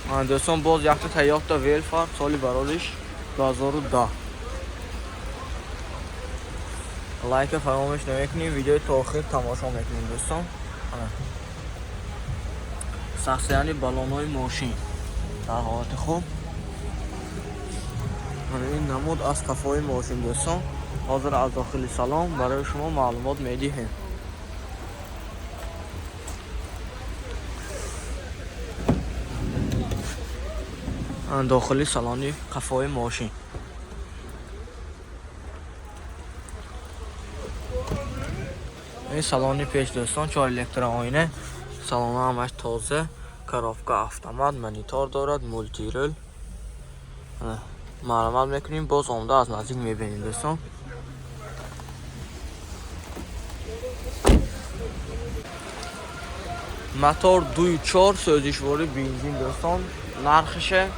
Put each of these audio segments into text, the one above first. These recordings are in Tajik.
Дӯстон, боз якта Toyota Velfire, соли барориш 2010. Лайка фаромӯш намекунем, видеои то охир тамошо мекунем, дӯстон. Сахсияни баллонҳои мошин дар ҳолати хуб. Ин намуд аз қафои мошин, дӯстон. Ҳозир аз дохили салон барои шумо маълумот медиҳем. Дохили салони қафои мошин. Ин салони пеш, дӯстон, чор электроойна, салона ҳамаш тоза, коробка автомат, монитор дорад, мултирул. Маълумот мекунем, боз омда аз наздик мебинем, дӯстон. Мотор 2.4, сӯзишворӣ бензин, дӯстон. Нархише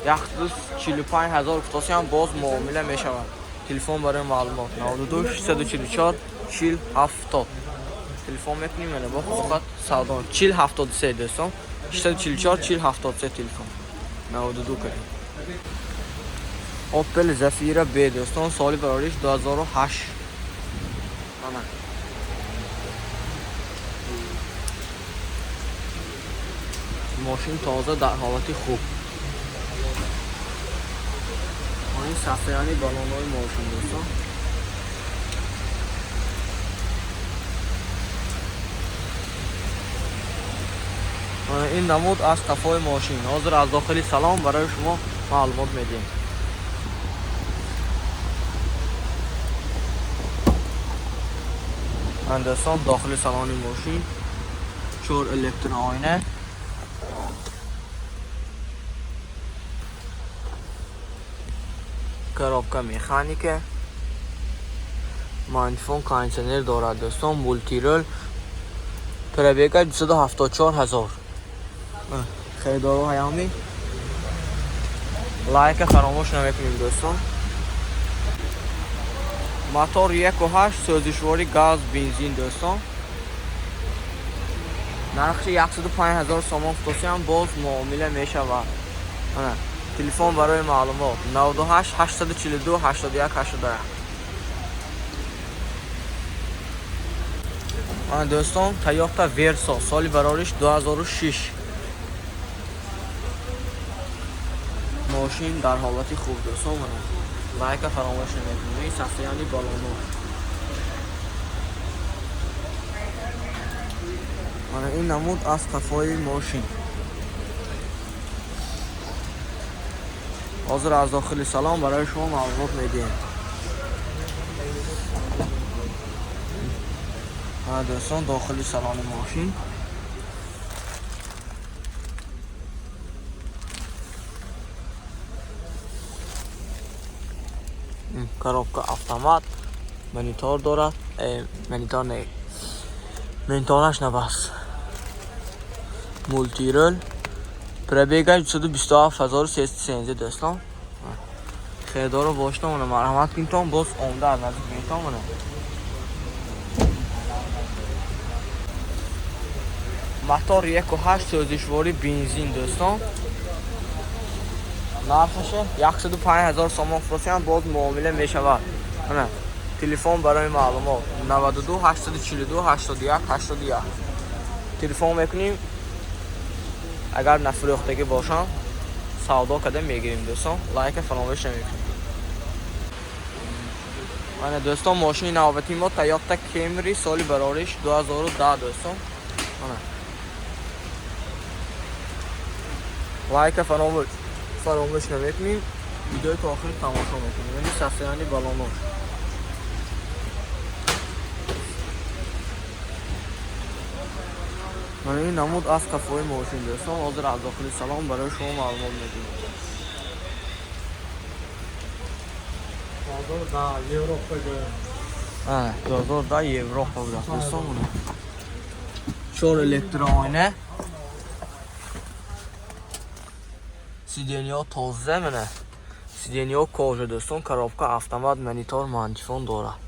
145 ҳазор гуфтосиам, боз муомила мешавад. Телефон барои маълумот 92 644 40 70. Телефон мекунем, яна бо фақат савдо 40 73, дӯстон. 644 40 73 телефон. 92 кунем. Opel Zafira B, дӯстон, соли барориш 2008. Ана. Мошин тоза, дар ҳолати хуб. Ин сафияни баллонҳои мошин, дӯстон. Ин намуд аз қафои мошин. Ҳозир аз дохили салон барои шумо маълумот медиҳем. Дӯстон, дохили салони мошин чор электроойна, коробка механика, магнитофон, кондитсионер дорад, дӯстон, мултирол, пробега 274 ҳазор. Харидоро ҳаями лайка фаромӯш намекунем, дӯстон. Мотор 1.8, сӯзишворӣ газ, бензин, дӯстон. Нархи 105 ҳазор сомон футосиам, боз муомила мешавад. Телефон барои маълумот 98 842 81 81. Ана, дӯстон, Toyota Verso, соли барориш 2006. Мошин дар ҳолати хуб, дӯстон. Мана лайка фаромӯш намекунем. Сафияни баллоно. Мана ин намуд аз қафои мошин. Ҳозир аз дохили салон барои шумо маълумот медиҳем. Дӯстон, дохили салони мошин. Коробка автомат, монитор дорад, монитор не, монитораш набаст. Мултирол, пробега 227313, дӯстон. Харидоро бошта, мона марҳамат кунтон, боз омда аз наздик бинтон, мона. Мотор 1.8, сӯзишворӣ бензин, дӯстон. Нархаше 105 ҳазор сомон фурӯшиам, боз муомила мешавад. Ана телефон барои маълумот 92 842 81 81. Телефон мекунем, агар нафурӯхтагӣ бошам, савдо карда мегирем, дӯстон. Лайка фаромӯш намекунем. Ана, дӯстон, мошини навбатии мо Toyota Camry, соли барориш 2010, дӯстон. Ана лайка фаромӯш намекунем, видеои то охир тамошо мекунем. Яъне сафияни баллонош. Мана ин намуд аз қафои мошин, дӯстон. Ҳозир аз дохили салон барои шумо маълумот медиҳем. 2010 Европага. 2010 Европа будааст, дӯстон. Чор электроойна, сиденьё тоза, мана сиденьё кожа, дӯстон, коробка автомат, монитор, магнитофон дорад,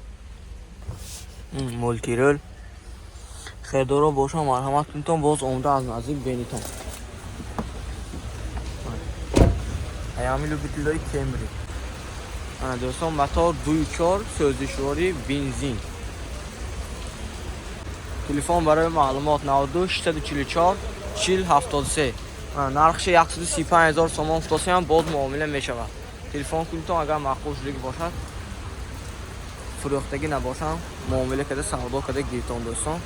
мултирол. Харидоро бошам, марҳамат кунтон, боз омда аз наздик бинитон. Аями любителои Кемри. Ана дӯстон, мотор 2.4 сӯзишворӣ бензин. Телефон барои маълумот 92 644 40 73. Нархши 135 ҳазор сомон футосиам боз муомила мешавад. Телефон кунитон агар маъқул шудагӣ бошад, фурӯхтагӣ набошам, муомила карда савдо карда гиритон дӯстон.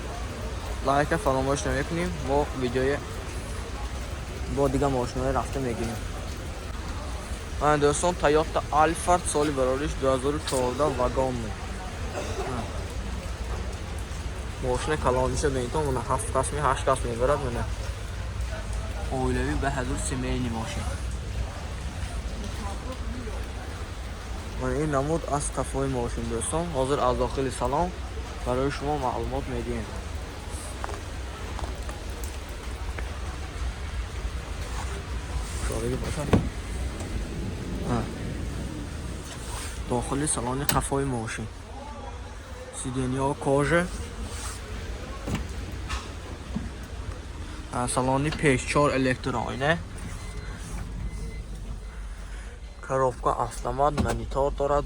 Лайка фаромӯш намекунем, мо видеои бо дигар мошинои рафта мегирем. Ана дӯстон, Toyota Alphard соли барориш 2014 вагонный. Мошина калониша бинитон, мана 7 кас ми 8 кас мебарад, мана. Оилавӣ ба ҳазур семейный мошин. Мана ин намуд аз қафои мошин дӯстон. Ҳозир аз дохили салон барои шумо маълумот медиҳем. Шориги бошад. Дохили салони қафои мошин. Сиденья кожа. Салони пеш 4 электроойна. Коробка автомат, монитор дорад,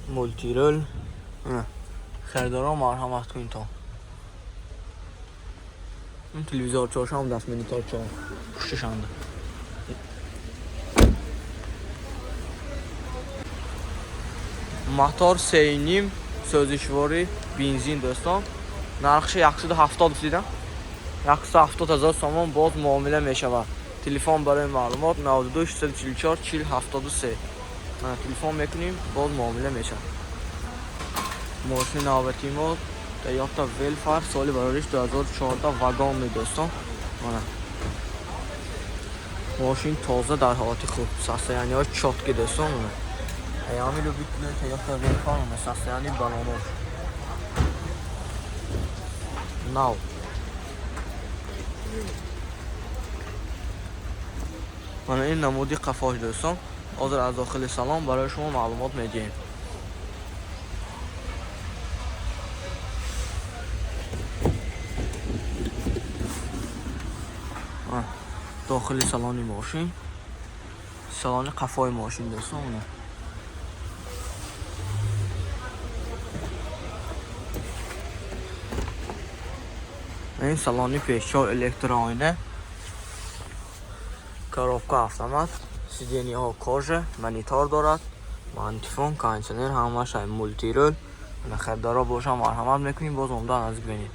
мултирол. Харидорон марҳамат кунед то. Ин телевизор чоршам даст монитор чор пушташанда. Мотор 3.5 сӯзишворӣ бензин дӯстон. Нархши 170 дидам. 170 ҳазор сомон боз муомила мешавад. Телефон барои маълумот 92 644 40 73. Телефон мекунем, боз муомила мешавад. Мошини навбатии мо Toyota Velfire соли барориш 2014 вагонный дӯстон. Мана. Мошин тоза дар ҳолати хуб, состояниеҳо чёткий дӯстон. Мана. Аями любители Toyota Velfire, мана состояние балонош. Нав. Мана ин намуди қафош дӯстон. Ҳозир аз дохили салон барои шумо маълумот медиҳем. Дохили салони мошин, салони қафои мошин дӯстон. Ин салони пеш 4 электроойна, коробка автомат, сиденьяҳо кожа, монитор дорад, мантифон, кондитсионер, ҳамааш мултирол. Харидорҳо бошам марҳамат мекунем, боз омада наздик бинед.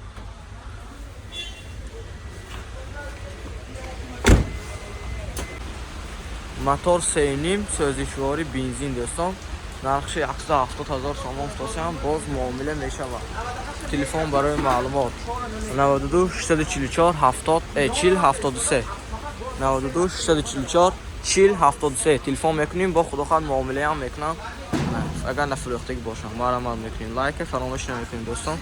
Мотор 3.5 сӯзишворӣ бензин дӯстон. Нархши 170 ҳазор сомон футосиам боз муомила мешавад. Телефон барои маълумот 92 644 70 40 73. 92 644 40 73. Телефон мекунем, бо худохоҳад муомилаам мекунам. Агар нафурӯхтагӣ бошам, марҳамат мекунем. Лайка фаромӯш намекунем дӯстон.